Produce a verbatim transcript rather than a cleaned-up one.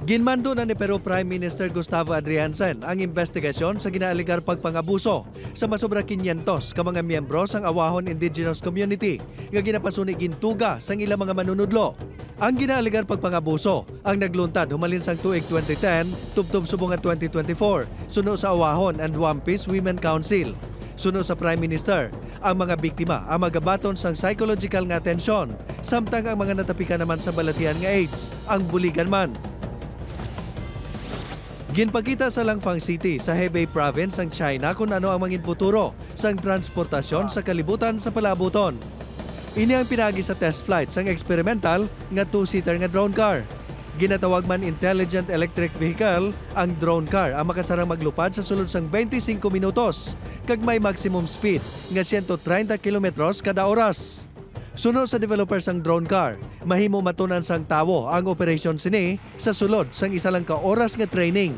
Ginmando na ni Peru Prime Minister Gustavo Adrianzan ang investigasyon sa ginaalegar pagpangabuso sa masobra quinientos ka mga miyembro sang Awahon Indigenous Community nga ginapasuni gintuga sang ila mga manunudlo. Ang ginaalegar pagpangabuso ang nagluntad humalin sang tuig twenty ten tubtob subong nga twenty twenty-four suno sa Awahon and Wampis Women Council. Suno sa Prime Minister, ang mga biktima ang magabaton sang psychological nga atensyon, samtang ang mga natapikan naman sa balatian nga AIDS ang buligan man. Ginpakita sa Langfang City sa Hebei Province sang China kon ano ang mangin futuro sang transportasyon sa kalibutan sa palaabuton. Ini ang pinaagi sa test flight sang experimental nga two-seater nga drone car. Ginatawag man intelligent electric vehicle ang drone car ang makasarang maglupad sa sulod sang twenty-five minutos kag may maximum speed nga siyento treinta kilometros kada oras. Suno sa developer sang drone car, mahimo matun-an sang tawo ang operasyon sini sa sulod sang isa lang ka oras nga training.